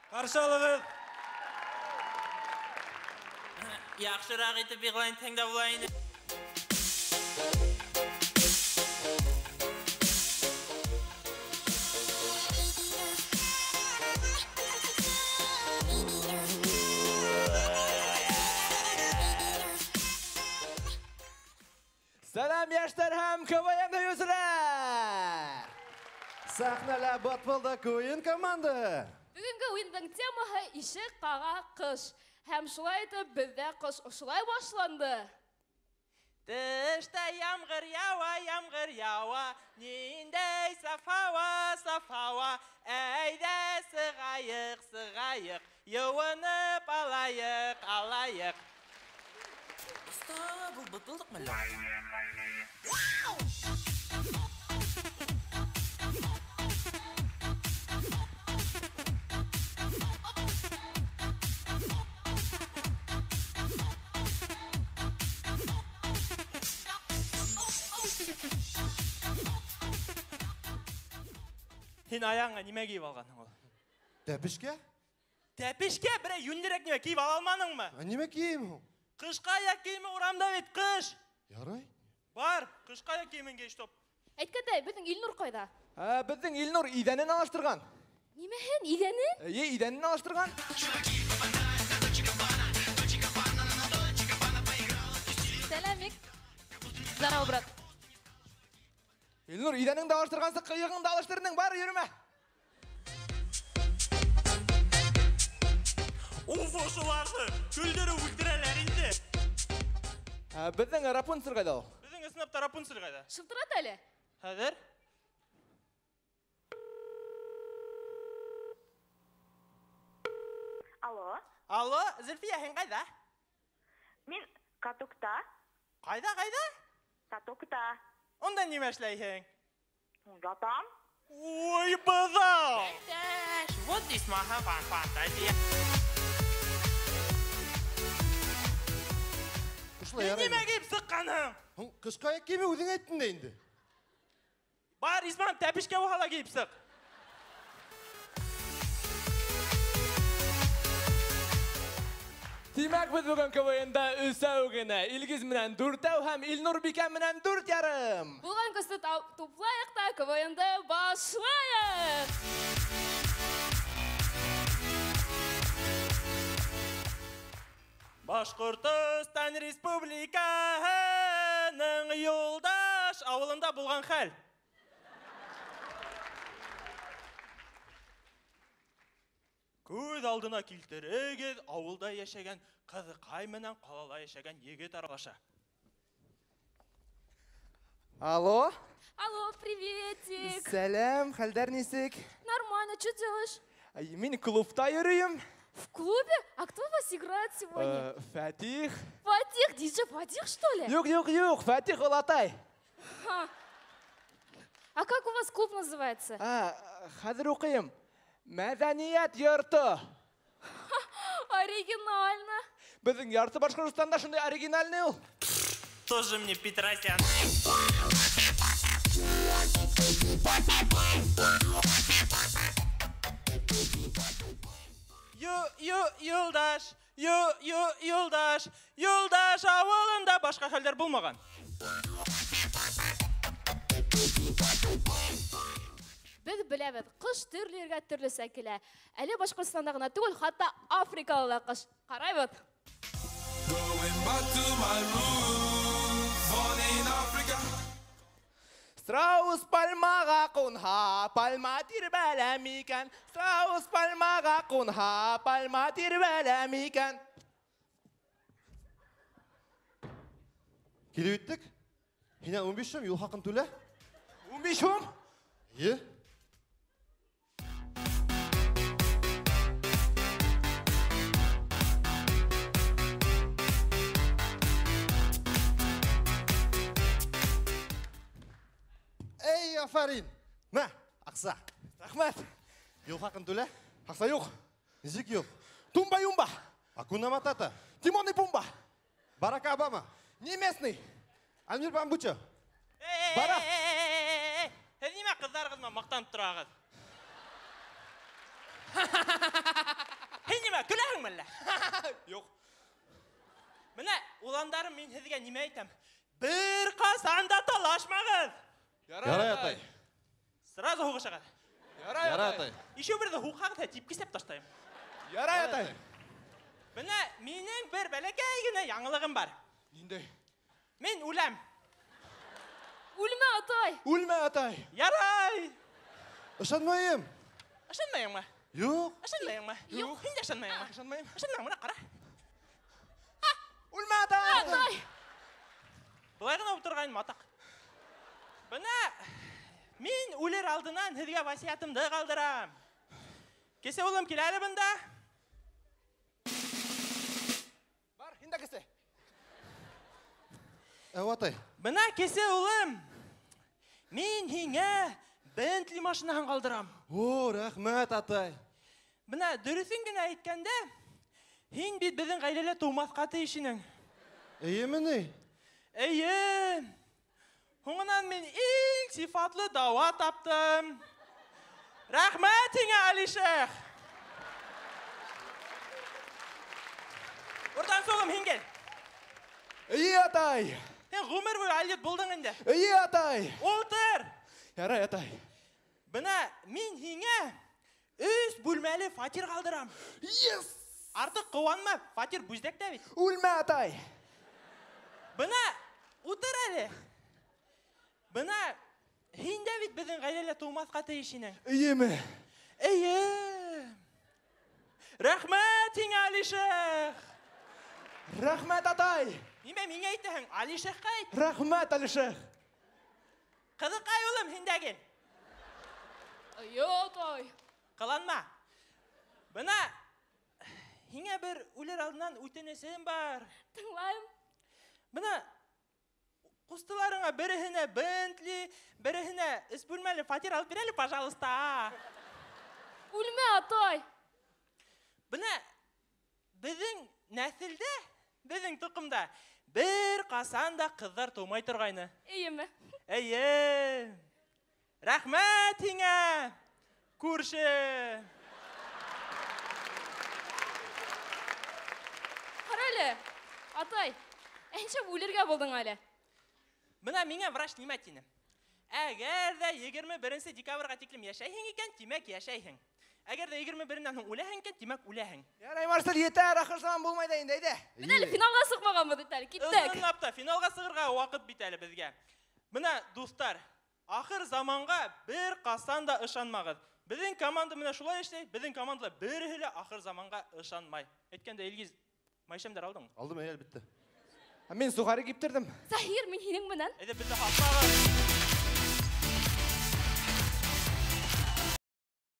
Қаршы алығыҙ. Яҡшыраҡ итеп иғлан итһәң дә була ине. Сәләм, йәштәр һәм КВН һөйөүселәр! Сәхнәлә Батбылдыҡ уйын команда. Бөгөнгө уйындың темаһы ишек ҡаға ҡыш. Һәм шулай итеп беҙҙә ҡыш ошолай башланды. Тышта ямғыр яуа, ямғыр яуа, ниндәй саф һауа, саф һауа. Әйҙә сығайыҡ, сығайыҡ, йыуынып алайыҡ, алайыҡ. Оҫта, был бытылдыҡ мәллә? Һин аяғыңа нимә кейеп алғанһың ул? Тәпешкә? Тәпешкә? Берәй йүнлерәк нимә кейеп ала алманыңмы? Ә нимә кейем һуң? Ҡышҡа аяҡ кейеме урамда бит, ҡыш. Ярай. Бар, ҡышҡа аяҡ кейемен кей, чтоб. Әйткәндәй, беҙҙең Илнур ҡайҙа? Беҙҙең Илнур иҙәнен алыштырған. Нимәһен, иҙәнен? Эйе, иҙәнен алыштырған. Сәләмик. Здорово, брат. Илнур, иҙәнеңде алыштырғансы, ҡыйығыңды алыштырҙың, бар, йөрөмә. Уф, ошоларҙы көлдөрөп үлтерәләр инде. Беҙҙең Рапунцель ҡайҙа ул? Беҙҙең ысынлап та Рапунцель ҡайҙа? Шылтырат әле. Хәҙер. Алло. Алло, Зөлфиә, һин ҡайҙа? Мин катокта. Ҡайҙа, ҡайҙа? Катокта. Унда нимә эшләйһең? Ятам. Ой, быҙау! Вот здесь маха фантазия. Ошолай яраймы? Нимә кейеп сыҡҡанһың? Һуң, ҡышҡы аяҡ кейеме үҙең әйттең дә инде. Бар, Исман, тәпешкә булһа ла кейеп сыҡ. Тимәк, беҙ бөгөн КВНда өсәү генә. Илгиз менән дүртәү һәм Илнур Бикә менән дүрт ярым. Булған көстө туплайыҡ та КВНды башлайыҡ. Башҡортостан Республикаһының Юлдаш ауылында булған хәл. Күҙ алдына килтерегеҙ, ауылда йәшәгән ҡыҙыҡай менән ҡалала йәшәгән егет аралаша. Алло? Алло, приветик. Сәләм, хәлдәр нисек? Нормально, что делаешь? Ай, мин клубта йөрөйөм. В клубе? А кто у вас играет сегодня? Фатих. Фатих? Диджей Фатих, что ли? Юҡ, юҡ, юҡ, Фатих олатай. Ха. А как у вас клуб называется? Хәҙер уҡыйым. Мәҙәниәт йорто. Ха, оригинально. Беҙҙең ярты Башҡортостанда шундай оригинальный ул. Тоже мне Петросян. Ю, ю, Юлдаш, ю, ю, Юлдаш, Юлдаш ауылында башҡа хәлдәр булмаған. Беҙ беләбеҙ, ҡыш төрлө ергә төрлөсә килә. Әле Башҡортостанда ғына түгел, хатта Африкала ла ҡыш. Ҡарайбыҙ. Going back to my roots, born in Africa. Страус пальмаға ҡунһа, пальма тирбәлә микән? Страус пальмаға ҡунһа, пальма тирбәлә микән? Килеп еттек. Һинән ун биш һум юл хаҡын түлә. Ун биш һум? Эйе. Эй, афарин! Мә, аҡса. Рәхмәт. Юл хаҡын түлә? Аҡса юҡ. Нисек юҡ? Тумба-юмба. Акуна Матата. Тимон и Пумба. Барак Обама. Не местный. Альмир Бамбуча. Эй, Бара. эй, эй, эй, эй, эй. Һеҙ нимә ҡыҙҙарығыҙ менән маҡтанып тораһығыҙ? Юҡ. Менә, уландарым, мин һеҙгә нимә әйтәм? Бер ҡасан да талашмағыҙ. Ярай, атай. Сразу һуғышығыҙ. Ярай, Ярай, атай. Ишеү берҙе һуҡһағыҙ, типкесәп ташлайым. Ярай, атай. Менә минең бер бәләкәй генә яңылығым бар. Ниндәй? Мин үләм. Үлмә, атай. Үлмә, атай. Ярай. Ышанмайым. Ышанмайыңмы? Юҡ. Ышанмайыңмы? Юҡ. Һин дә ышанмайыңмы? Ышанмайым. Ышанмайың, менә ҡара. Үлмә, атай. Атай. Былай ғына ултырғайным, атаҡ. Бына мин үлер алдынан һеҙгә васиәтемде ҡалдырам. Кесе улым, кил әле бында. Бар, һин дә кесе. Әү, атай. Бына кесе улым, мин һиңә Бентли машинаһын ҡалдырам. О, рәхмәт, атай. Бына дөрөҫөн генә әйткәндә, һин бит беҙҙең ғаиләлә тыумаҫҡа тейеш инең. Эйеме ни? Эйе. Һуңынан мин иң сифатлы дауа таптым. Рәхмәт һиңә, Алишех. Уртансы улым, һин кил. Эйе, атай. Һин ғүмер буйы алйот булдың инде. Эйе, атай. Ултыр. Ярай, атай. Бына мин һиңә 3 бүлмәле фатир ҡалдырам. Yes! Артыҡ ҡыуанма, фатир бүздәктә бит. Үлмә, атай. Бына утыр әле. Бына һин дә бит беҙҙең ғаиләлә тыумаҫҡа тейеш инең. Эйеме? Эйе. Рәхмәт һиңә, Алишех. Рәхмәт, атай. Нимә миңә әйтәһең? Алишехҡа әйт. Рәхмәт, Алишех. Ҡыҙыҡай улым, һин дә кил. Эйе, атай. Ҡыланма. Бына һиңә бер үлер алдынан үтенесем бар. Тыңлайым. Бына ҡустыларыңа береһенә Бентли, береһенә өс бүлмәле фатир алып бир әле, пожалуйста. Үлмә, атай. Бына беҙҙең нәҫелдә, беҙҙең тоҡомда бер ҡасан да ҡыҙҙар тыумай торғайны. Эйеме? Эйе. Рәхмәт һиңә, күрше. Ҡара әле, атай, ә нисәп үлергә булдың әле? Бына миңә врач нимә тине? Әгәр ҙә 21 декабргә тиклем йәшәйһең икән, тимәк йәшәйһең. Әгәр ҙә 21-нән һуң үләһең икән, тимәк үләһең. Ярай, Марсель, етәр, ахыр заман булмай ҙа инде, әйҙә. Беҙ әле финалға сыҡмағанбыҙ бит әле, киттек. Ысынлап та, финалға сығырға ваҡыт бит әле беҙгә. Бына, дуҫтар, ахыр заманға бер ҡасан да ышанмағыҙ. Беҙҙең команда менән шулай эшләй, беҙҙең командала береһе лә ахыр заманға ышанмай. Әйткәндә, Илгиз, майшәмдәр алдыңмы? Алдым, әй, әлбиттә. Ә мин сухари киптерҙем. Заһир, мин һинең менән. Әйҙә, беҙҙе һатмағыҙ.